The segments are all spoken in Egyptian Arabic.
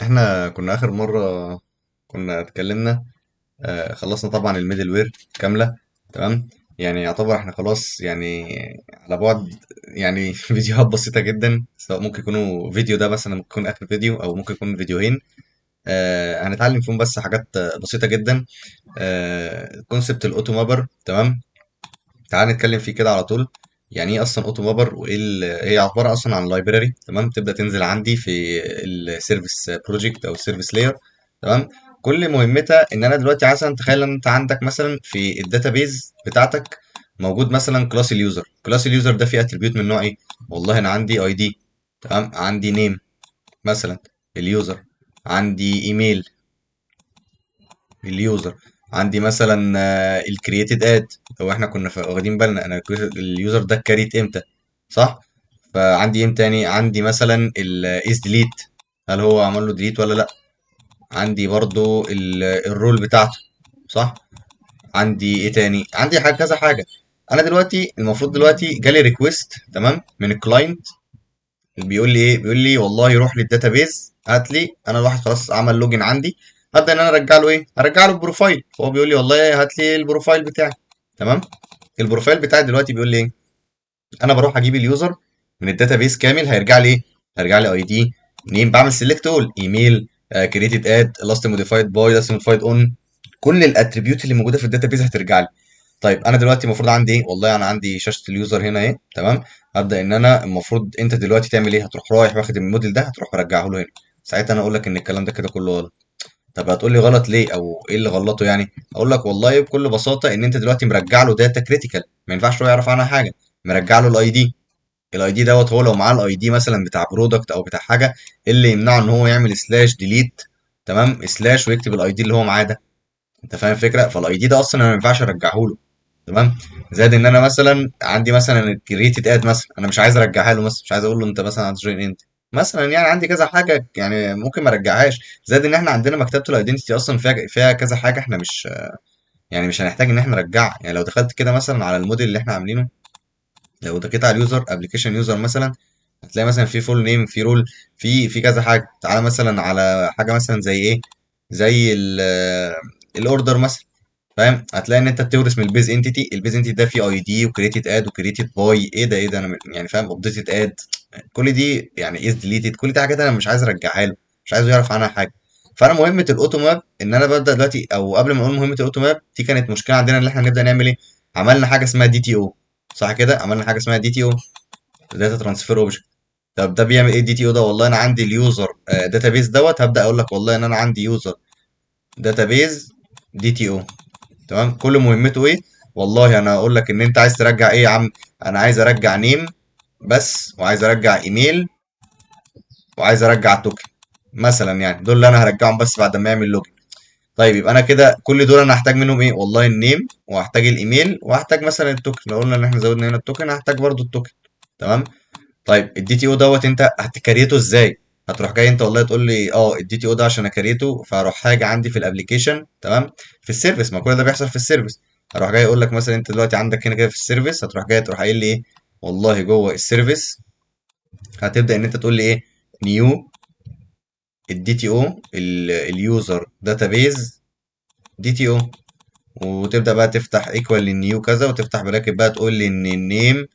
احنا كنا اخر مرة كنا اتكلمنا. خلصنا طبعا ال middleware كاملة. تمام. يعني يعتبر احنا خلاص يعني على بعد يعني فيديوهات بسيطة جدا، سواء ممكن يكونوا فيديو ده مثلا، ممكن يكون اخر فيديو او ممكن يكون فيديوهين. هنتعلم فيهم بس حاجات بسيطة جدا. concept ال AutoMapper. تمام، تعال نتكلم فيه كده على طول. يعني ايه اصلا AutoMapper وايه هي عبارة اصلا عن library. تمام، تبدا تنزل عندي في ال service project او ال service layer. تمام، كل مهمتها ان انا دلوقتي مثلا تخيل ان انت عندك مثلا في ال database بتاعتك موجود مثلا class ال user. class ال user ده فيه attribute من نوع ايه؟ والله انا عندي ID، تمام، عندي name مثلا ال user، عندي email ال user، عندي مثلا ال created at. لو احنا كنا واخدين بالنا انا ال user ده create امتى، صح؟ فعندي ايه تاني؟ عندي مثلا ال is delete، هل هو عمل له delete ولا لا؟ عندي برضو ال role بتاعته، صح؟ عندي ايه تاني؟ عندي حاجة كذا حاجه. انا دلوقتي المفروض دلوقتي جالي request، تمام، من ال client بيقول لي ايه؟ بيقول لي والله روح لل database هات لي، انا الواحد خلاص عمل login عندي، هبدا ان انا ارجع له ايه؟ ارجع له ال profile. فهو بيقول لي والله هات لي ال profile بتاعي. تمام، ال profile بتاعي دلوقتي بيقول لي ايه؟ انا بروح اجيب ال user من ال database كامل، هيرجع لي ايه؟ هيرجع لي ID، name، بعمل select all، email، created at، last modified by، last modified on، كل ال attribute اللي موجودة في ال database هترجع لي. طيب انا دلوقتي المفروض عندي ايه؟ والله انا عندي شاشة ال user هنا ايه. تمام، هبدا ان انا المفروض انت دلوقتي تعمل ايه؟ هتروح رايح واخد الموديل ده، هتروح مرجعه له هنا. ساعتها انا اقول لك ان الكلام ده كده كله غلط. طب هتقول لي غلط ليه او ايه اللي غلطه يعني؟ اقول لك والله بكل بساطة ان انت دلوقتي مرجع له data critical، ما ينفعش هو يعرف عنها حاجه. مرجع له ال ID. ال ID دوت هو لو معاه ال ID مثلا بتاع product او بتاع حاجه، إيه اللي يمنعه ان هو يعمل slash delete، تمام، slash ويكتب ال ID اللي هو معاه ده؟ انت فاهم الفكره؟ فال ID ده اصلا انا ما ينفعش ارجعه له. تمام، زائد ان انا مثلا عندي مثلا created at مثلا، انا مش عايز ارجعها له مثلا، مش عايز اقول له انت مثلا هت join انت مثلا، يعني عندي كذا حاجة يعني ممكن ما ارجعهاش. زائد ان احنا عندنا مكتبه ال identity اصلا فيها كذا حاجه، احنا مش يعني مش هنحتاج ان احنا نرجعها. يعني لو دخلت كده مثلا على الموديل اللي احنا عاملينه، لو دخلت على ال user application user مثلا، هتلاقي مثلا في full name، في role، في كذا حاجه. تعالى مثلا على حاجة مثلا زي ايه؟ زي ال order مثلا، فاهم؟ هتلاقي ان انت بتورث من ال base entity. ال base entity ده فيه ID و created at و created by، ايه ده ايه ده، انا يعني فاهم، updated at، كل دي يعني is deleted، كل دي حاجات انا مش عايز ارجعها له، مش عايزه يعرف عنها حاجه. فانا مهمة ال AutoMap ان انا ببدا دلوقتي، او قبل ما نقول مهمة ال AutoMap دي، كانت مشكلة عندنا ان احنا نبدا نعمل ايه؟ عملنا حاجة اسمها DTO، صح كده؟ عملنا حاجة اسمها DTO، data transfer object. طب ده بيعمل ايه ال DTO ده؟ والله انا عندي ال user database دوت، هبدا اقول لك والله ان انا عندي user database DTO. تمام، كل مهمته ايه؟ والله انا اقول لك ان انت عايز ترجع ايه يا عم؟ انا عايز ارجع name بس، وعايز ارجع ايميل، وعايز ارجع token مثلا، يعني دول اللي انا هرجعهم بس بعد ما اعمل login. طيب يبقى انا كده كل دول انا هحتاج منهم ايه؟ والله ال name، وهحتاج الايميل، وهحتاج مثلا ال token. لو قلنا ان احنا زودنا هنا ال token، هحتاج برضو ال token. تمام، طيب ال DTO دوت انت هت create ه ازاي؟ هتروح جاي انت والله تقول لي ال DTO ده عشان ا create ه، فاروح حاجة عندي في ال application، تمام، في ال service، ما كل ده بيحصل في ال service. هروح جاي اقول لك مثلا انت دلوقتي عندك هنا كده في ال service، هتروح جاي تروح قايل لي ايه؟ والله جوه ال service هتبدا ان انت تقول لي ايه؟ new ال DTO، ال user database DTO، وتبدا بقى تفتح equal لل new كذا، وتفتح bracket بقى تقول لي ان ال name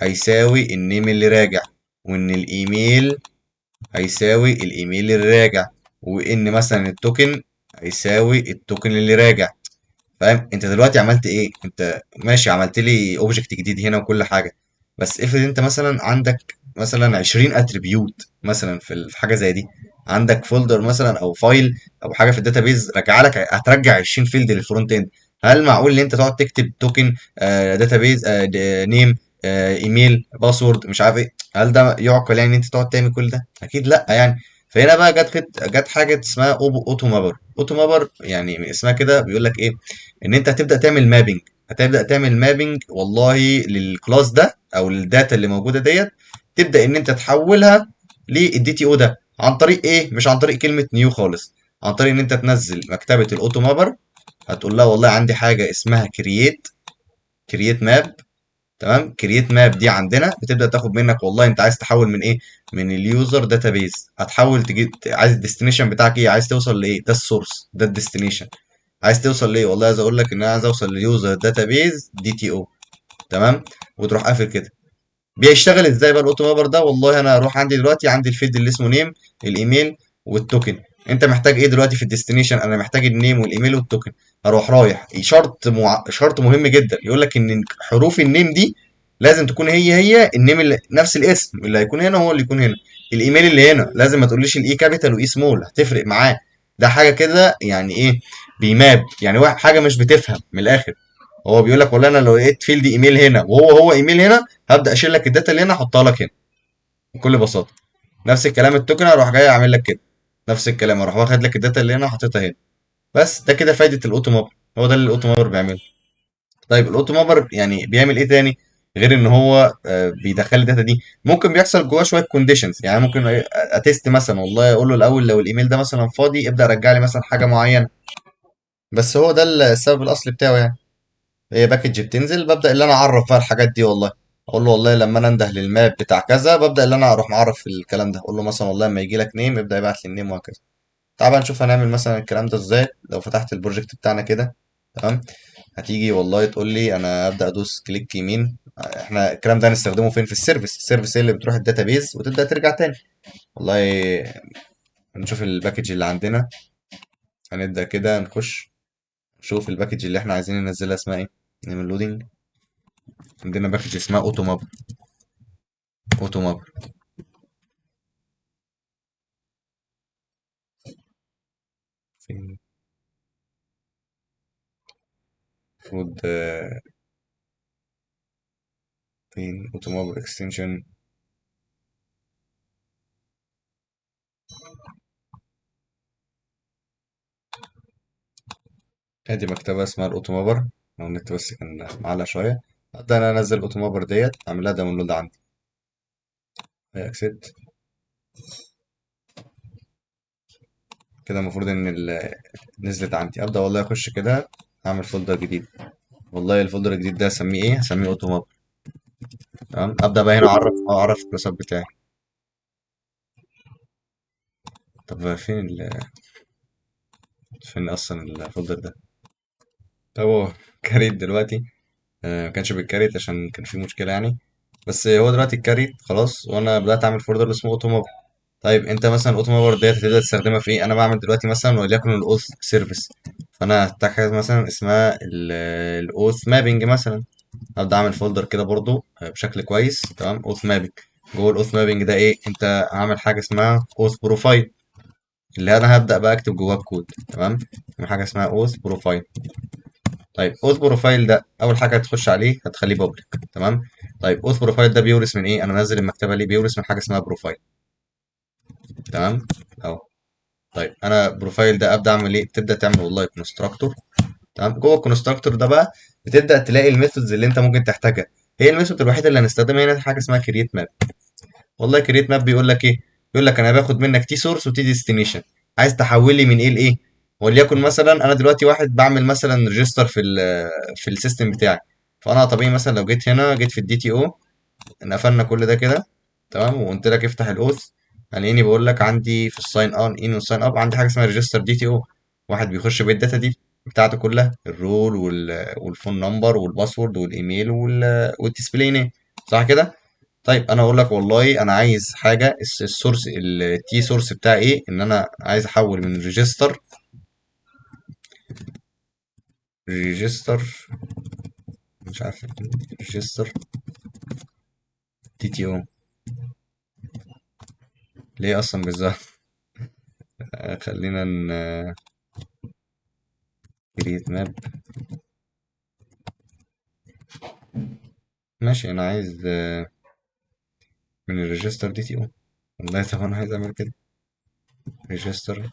هيساوي ال name اللي راجع، وان الايميل هيساوي الايميل اللي راجع، وان مثلا ال token هيساوي ال token اللي راجع. فاهم؟ انت دلوقتي عملت ايه؟ انت ماشي عملت لي object جديد هنا وكل حاجه، بس افرض انت مثلا عندك مثلا 20 attribute مثلا في حاجة زي دي، عندك folder مثلا او file او حاجة في ال database راجعه لك، هترجع 20 field لل front end. هل معقول ان انت تقعد تكتب token، database، name، email، password، مش عارف ايه؟ هل ده يعقل يعني ان انت تقعد تعمل كل ده؟ اكيد لا يعني. فهنا بقى جت حاجة اسمها AutoMapper. AutoMapper يعني من اسمها كده بيقول لك ايه؟ ان انت هتبدا تعمل mapping، هتبدا تعمل mapping والله لل class ده او لل data اللي موجودة ديت، تبدا ان انت تحولها لل DTO ده عن طريق ايه؟ مش عن طريق كلمة new خالص، عن طريق ان انت تنزل مكتبه ال AutoMapper. هتقول لها والله عندي حاجة اسمها create map. تمام. create map دي عندنا بتبدا تاخد منك والله انت عايز تحول من ايه؟ من ال user database، هتحول تجيب، عايز ال destination بتاعك ايه؟ عايز توصل لايه؟ ده ال source، ده ال destination. عايز توصل لايه؟ والله عايز اقول لك ان انا عايز اوصل لل user database DTO. تمام. وتروح قافل كده. بيشتغل ازاي بقى ال AutoMapper ده؟ والله انا هروح عندي دلوقتي عندي ال field اللي اسمه name، الايميل، وال token. انت محتاج ايه دلوقتي في ال destination؟ انا محتاج ال name والايميل وال token. هروح رايح شرط مهم جدا، يقول لك ان حروف ال name دي لازم تكون هي هي ال name، اللي نفس الاسم اللي هيكون هنا هو اللي يكون هنا. الايميل اللي هنا لازم ما تقوليش ال E capital و E small، هتفرق معاه. ده حاجة كده يعني ايه؟ بي map يعني، واحد حاجة مش بتفهم من الاخر. هو بيقول لك والله انا لو لقيت field email هنا وهو هو ايميل هنا، هبدا اشيل لك ال data اللي هنا احطها لك هنا بكل بساطة. نفس الكلام ال token، اروح جاي اعمل لك كده نفس الكلام، اروح واخد لك ال data اللي هنا حاططها هنا. بس ده كده فايده ال AutoMapper، هو ده اللي ال AutoMapper بيعمله. طيب ال AutoMapper يعني بيعمل ايه تاني غير ان هو بيدخل ال data دي؟ ممكن بيحصل جواه شوية conditions، يعني ممكن ا test مثلا، والله اقول له الاول لو الايميل ده مثلا فاضي ابدا رجع لي مثلا حاجة معينة. بس هو ده السبب الاصلي بتاعه يعني. هي package بتنزل ببدا اللي انا اعرف بقى الحاجات دي، والله اقول له والله لما انا انده لل map بتاع كذا ببدا اللي انا اروح معرف الكلام ده، اقول له مثلا والله لما يجي لك name ابدا يبعت لي ال name وهكذا. تعال بقى نشوف هنعمل مثلا الكلام ده ازاي. لو فتحت ال project بتاعنا كده، تمام، هتيجي والله تقول لي انا ابدا ادوس click يمين. احنا الكلام ده هنستخدمه فين؟ في ال service. ال service هي اللي بتروح ال database وتبدا ترجع تاني. والله نشوف ال package اللي عندنا، هنبدا كده نخش نشوف ال package اللي احنا عايزين ننزلها اسمها ايه، نعمل loading. عندنا package اسمها AutoMapper. AutoMapper فين؟ المفروض فين AutoMapper extension؟ ادي مكتبة اسمها ال AutoMapper. لو النت بس كان معلق شوية. ابدا انا انزل ال AutoMapper ديت، اعملها download عندي، accept كده. المفروض ان نزلت عندي. ابدا والله اخش كده اعمل folder جديد. والله ال folder الجديد ده اسميه ايه؟ اسميه AutoMapper. تمام. ابدا بقى هنا اعرف ال class بتاعي. طب فين اصلا ال folder ده؟ طب هو create دلوقتي، ما كانش بيت create عشان كان في مشكلة يعني، بس هو دلوقتي ات create خلاص، وانا بدات اعمل folder اسمه AutoMapper. طيب انت مثلا AutoMapper ديت هتبدا تستخدمها في ايه؟ انا بعمل دلوقتي مثلا وليكن ال auth service، فانا هحتاج حاجة مثلا اسمها ال auth mapping مثلا. هبدا اعمل folder كده برضو بشكل كويس. تمام. auth mapping، جوه ال auth mapping ده ايه؟ انت هعمل حاجة اسمها auth profile، اللي انا هبدا بقى اكتب جواه كود. تمام. حاجة اسمها auth profile. طيب auth profile ده اول حاجة هتخش عليه هتخليه public. تمام. طيب auth profile ده بيورث من ايه؟ انا منزل المكتبة ليه؟ بيورث من حاجة اسمها profile. تمام اهو. طيب انا profile ده ابدا اعمل ايه؟ تبدا تعمل والله constructor. تمام. جوه ال constructor ده بقى بتبدا تلاقي ال methods اللي انت ممكن تحتاجها. هي ال method الوحيدة اللي هنستخدمها هنا حاجة اسمها create map. والله create map بيقول لك ايه؟ بيقول لك انا باخد منك T source و T destination. عايز تحول لي من ايه لايه؟ وليكن مثلا انا دلوقتي واحد بعمل مثلا register في ال system بتاعي، فانا طبيعي مثلا لو جيت هنا جيت في ال DTO قفلنا كل ده كده. تمام. وقلت لك افتح ال auth، هلاقيني بقول لك عندي في ال sign on in وال sign up عندي حاجة اسمها register DTO. واحد بيخش بال data دي بتاعته كلها، ال role وال phone number وال password والايميل وال display name، صح كده؟ طيب انا اقول لك والله انا عايز حاجة ال source ال T source بتاعي ايه؟ ان انا عايز احول من register مش عارف register DTO ليه اصلا بالظبط؟ خلينا ن create map. ماشي، انا عايز من ال register DTO. والله طب انا عايز اعمل كده register،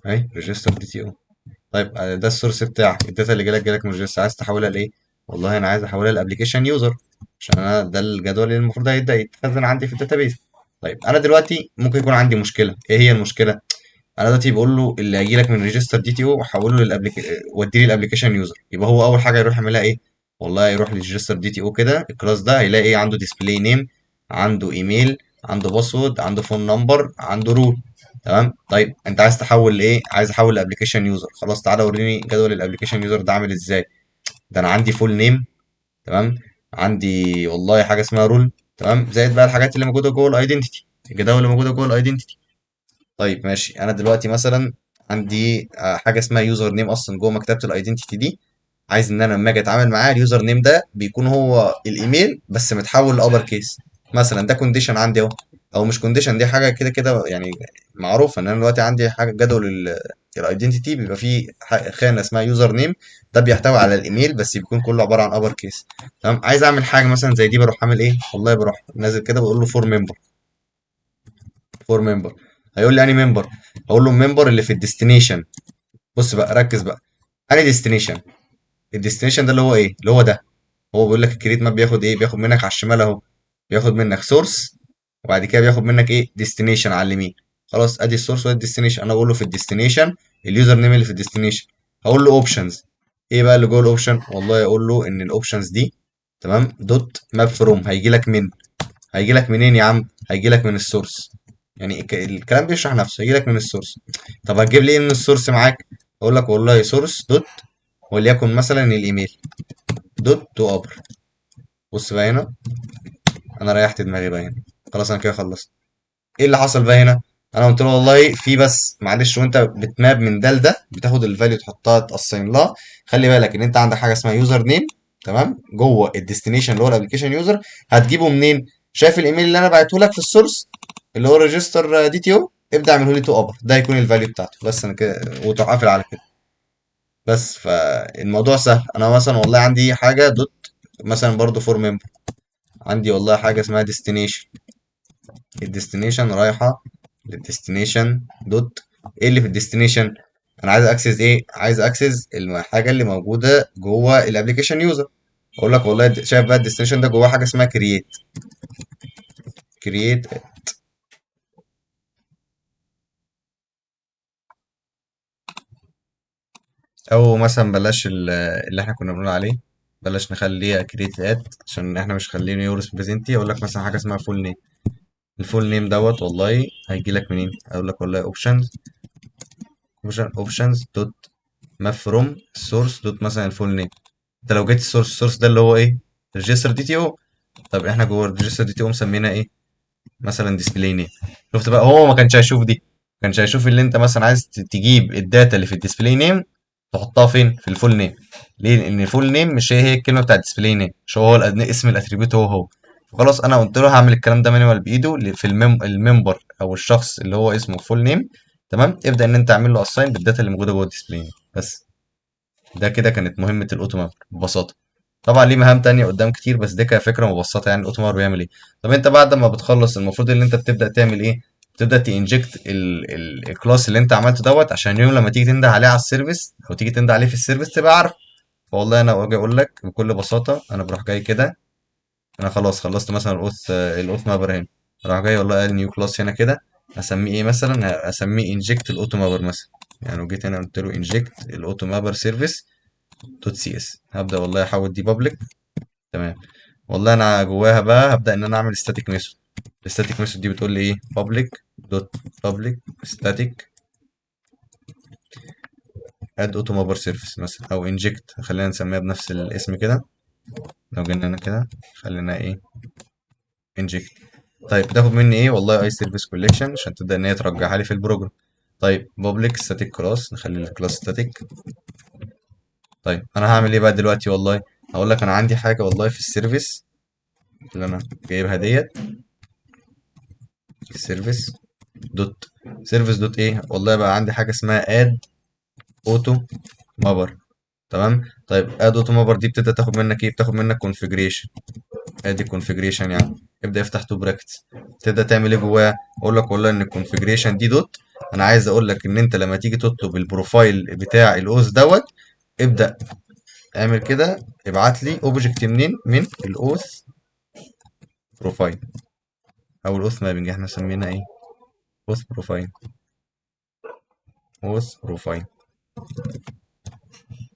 اهي register DTO. طيب ده ال source بتاعك، ال data اللي جالك من ال register، عايز تحولها لايه؟ والله انا عايز احولها ل application user، عشان انا ده الجدول اللي المفروض هيبدا يتخزن عندي في ال database. طيب انا دلوقتي ممكن يكون عندي مشكلة. ايه هي المشكلة؟ انا دلوقتي بقول له اللي هيجي لك من register DTO حوله لل applic، ودي لي ال application user. يبقى هو اول حاجة يروح يعملها ايه؟ والله يروح لل register DTO كده، ال class ده هيلاقي ايه؟ عنده display name، عنده ايميل، عنده password، عنده phone number، عنده role. تمام. طيب انت عايز تحول لايه؟ عايز احول ل application user. خلاص تعالى وريني جدول ال application user ده عامل ازاي. ده انا عندي full name، تمام، عندي والله حاجة اسمها role، تمام، زائد بقى الحاجات اللي موجودة جوه ال identity، الجداول اللي موجودة جوه ال identity. طيب ماشي، انا دلوقتي مثلا عندي حاجة اسمها user name اصلا جوه مكتبه ال identity دي، عايز ان انا لما اجي اتعامل معاه ال user name ده بيكون هو الايميل بس متحول ل upper case مثلا. ده condition عندي اهو، او مش condition، دي حاجة كده كده يعني معروفة ان انا دلوقتي عندي حاجة جدول ال identity بيبقى فيه خانه اسمها user name، ده بيحتوي على الايميل بس بيكون كله عبارة عن upper case. تمام. عايز اعمل حاجة مثلا زي دي، بروح اعمل ايه؟ والله بروح نازل كده بقول له for member، for member. هيقول لي انهي member؟ هقول له ال member اللي في ال destination. بص بقى، ركز بقى، انهي destination؟ ال destination ده اللي هو ايه؟ اللي هو ده. هو بيقول لك ال create map بياخد ايه؟ بياخد منك على الشمال اهو، بياخد منك source، وبعد كده بياخد منك ايه؟ destination على اليمين. خلاص، ادي ال source وادي ال destination. انا بقول له في ال destination ال user name اللي في ال destination. هقول له options، ايه بقى اللي جوه ال option؟ والله اقول له ان ال options دي، تمام، dot map from، هيجي لك من، هيجي لك منين يا عم؟ هيجي لك من ال source. يعني الكلام بيشرح نفسه، هيجي لك من ال source. طب هتجيب لي ايه من ال source معاك؟ اقول لك والله source dot وليكن مثلا ال email dot to upper. بص بقى هنا، انا ريحت دماغي بقى هنا، خلاص انا كده خلصت. ايه اللي حصل بقى هنا؟ انا قلت له والله في، بس معلش وانت بت map من ده لده بتاخد ال value تحطها ت assign لها. خلي بالك ان انت عندك حاجة اسمها user name، تمام، جوه ال destination اللي هو ال application user. هتجيبه منين؟ شايف الايميل اللي انا بعته لك في ال source اللي هو register DTO؟ ابدا اعمله لي to upper، ده هيكون ال value بتاعته. بس انا كده، وتروح قافل على كده بس. فالموضوع سهل. انا مثلا والله عندي حاجة dot مثلا برضو for member، عندي والله حاجة اسمها destination، ال destination رايحة لل destination dot ايه اللي في ال destination؟ انا عايز access ايه؟ عايز access الحاجة اللي موجودة جوه ال application user. اقول لك والله شايف بقى ال destination ده جواه حاجة اسمها create، create او مثلا بلاش اللي احنا كنا بنقول عليه، بلاش نخليها create at عشان احنا مش خلينه يورث presentity. اقول لك مثلا حاجة اسمها full name، ال full name دوت والله هيجي لك منين؟ اقول لك والله options، options dot map from source dot مثلا ال full name. انت لو جيت ال source، ال source ده اللي هو ايه؟ register DTO. طب احنا جوه ال register DTO مسمينها ايه؟ مثلا display name. شفت بقى؟ هو ما كانش هيشوف دي، ما كانش هيشوف اللي انت مثلا عايز تجيب ال data اللي في ال display name تحطها فين؟ في ال full name. ليه؟ لان ال full name مش هي هي الكلمة بتاعت display name، مش هو هو اسم ال attribute هو هو. فخلاص انا قلت له هعمل الكلام ده manual بايده في ال member او الشخص اللي هو اسمه full name، تمام. ابدا ان انت اعمل له assign بال data اللي موجودة جوه ال display name بس. ده كده كانت مهمة ال auto mapper ببساطة. طبعا ليه مهام تانية قدام كتير، بس دي كفكرة مبسطة يعني ال auto mapper بيعمل ايه. طب انت بعد ما بتخلص المفروض ان انت بتبدا تعمل ايه؟ تبدا ت inject ال class اللي انت عملته دوت، عشان يوم لما تيجي تنده عليه على ال service او تيجي تنده عليه في ال service تبقى عارف. فوالله انا اجي اقول لك بكل بساطة، انا بروح جاي كده، انا خلاص خلصت مثلا ال auth mapper هنا، اروح جاي والله قال new class هنا كده، اسميه ايه مثلا؟ اسميه inject ال auto mapper مثلا. يعني لو جيت هنا قلت له inject ال auto mapper service dot cs، هبدا والله احول دي public، تمام. والله انا جواها بقى هبدا ان انا اعمل static method. ال static method دي بتقول لي ايه؟ public dot public static add auto mapper service مثلا، او inject، خلينا نسميها بنفس الاسم كده. لو جينا هنا كده خلينا ايه؟ inject. طيب بتاخد مني ايه؟ والله IService collection عشان تبدا ان هي ترجعها لي في ال program. طيب public static class، نخلي ال class static. طيب انا هعمل ايه بقى دلوقتي؟ والله هقول لك انا عندي حاجة والله في ال service اللي انا جايبها ديت، ال service dot service dot ايه؟ والله بقى عندي حاجة اسمها add auto mapper، تمام. طيب add auto mapper دي بتبدا تاخد منك ايه؟ بتاخد منك configuration. ادي configuration، يعني ابدا افتح two brackets، تبدا تعمل ايه جواها؟ اقول لك والله ان ال configuration دي dot، انا عايز اقول لك ان انت لما تيجي تطلب ال profile بتاع ال auth دوت، ابدا اعمل كده، ابعت لي object منين؟ من ال auth profile او ال auth mapping، احنا سميناه ايه؟ auth profile. auth profile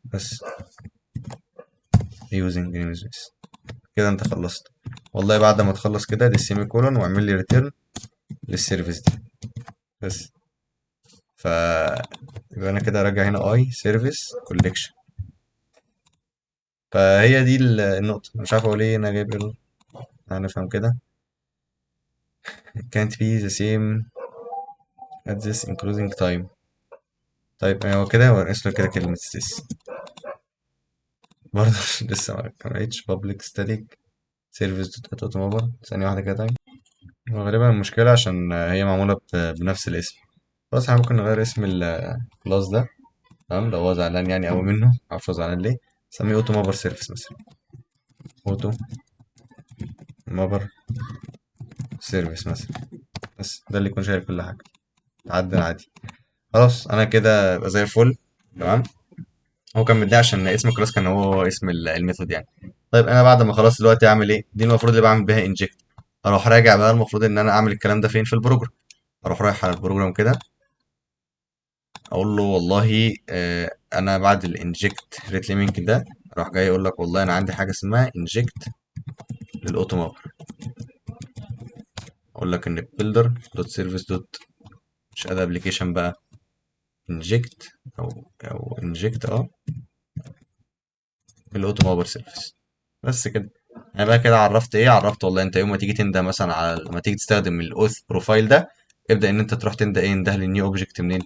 بس using namespace. كده انت خلصت والله. بعد ما تخلص كده دي ال semicolon واعمل لي return لل service دي بس. ف يبقى انا كده راجع هنا I service collection. فهي دي النقطة. مش عارف اقول ايه، انا جايب ايه، هنفهم كده. It can't be the same at this including time. طيب هو كده هو ناقص له كده كلمة this برضه لسه ما كملتش. public static service dot automapper. ثانية واحدة كده. طيب هو غالبا المشكلة عشان هي معمولة بنفس الاسم. بس احنا ممكن نغير اسم ال class ده، تمام؟ لو هو زعلان يعني قوي منه، معرفش هو زعلان ليه. سميه auto mapper service مثلا، auto mapper service مثلا، بس ده اللي يكون شايل كل حاجة، تعدل عادي. خلاص انا كده يبقى زي الفل، تمام. هو كان متضايق عشان اسم ال class كان هو اسم ال method يعني. طيب انا بعد ما خلاص دلوقتي اعمل ايه؟ دي المفروض اللي بعمل بيها inject. اروح راجع بقى، المفروض ان انا اعمل الكلام ده فين؟ في ال program. اروح رايح على ال program كده، اقول له والله انا بعد ال inject rate limiting ده اروح جاي اقول لك والله انا عندي حاجه اسمها inject لل auto mapper. اقول لك ان builder dot service dot مش add application بقى inject او inject ال auto mapper service بس كده. انا بقى كده عرفت ايه؟ عرفت والله انت يوم ما تيجي تنده مثلا على لما تيجي تستخدم ال auth profile ده، ابدا ان انت تروح تنده ايه؟ انده لل new object منين؟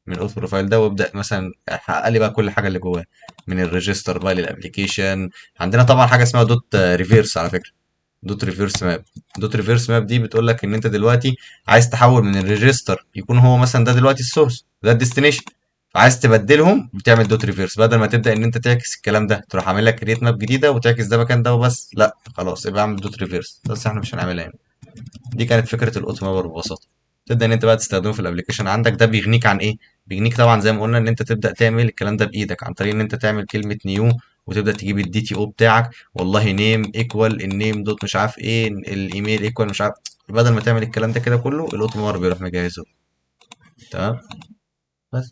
من ال auth profile ده، وابدا مثلا حقق لي بقى كل حاجه اللي جواه من ال register بقى لل application. عندنا طبعا حاجه اسمها dot reverse على فكره، dot reverse map. dot reverse map دي بتقول لك ان انت دلوقتي عايز تحول من ال register، يكون هو مثلا ده دلوقتي ال source ده ال destination، فعايز تبدلهم، بتعمل dot reverse. بدل ما تبدا ان انت تعكس الكلام ده، تروح عامل لك create map جديده وتعكس ده مكان ده وبس، لا خلاص يبقى اعمل dot reverse، بس احنا مش هنعملها هنا. دي كانت فكره ال auto mapper ببساطه. تبدا ان انت بقى تستخدمه في ال application عندك. ده بيغنيك عن ايه؟ بيغنيك طبعا زي ما قلنا ان انت تبدا تعمل الكلام ده بايدك عن طريق ان انت تعمل كلمه new وتبدا تجيب ال DTO بتاعك، والله name equal ال name dot مش عارف ايه، ال email equal مش عارف. بدل ما تعمل الكلام ده كده كله، ال auto mapper بيروح مجهزه، تمام؟ بس.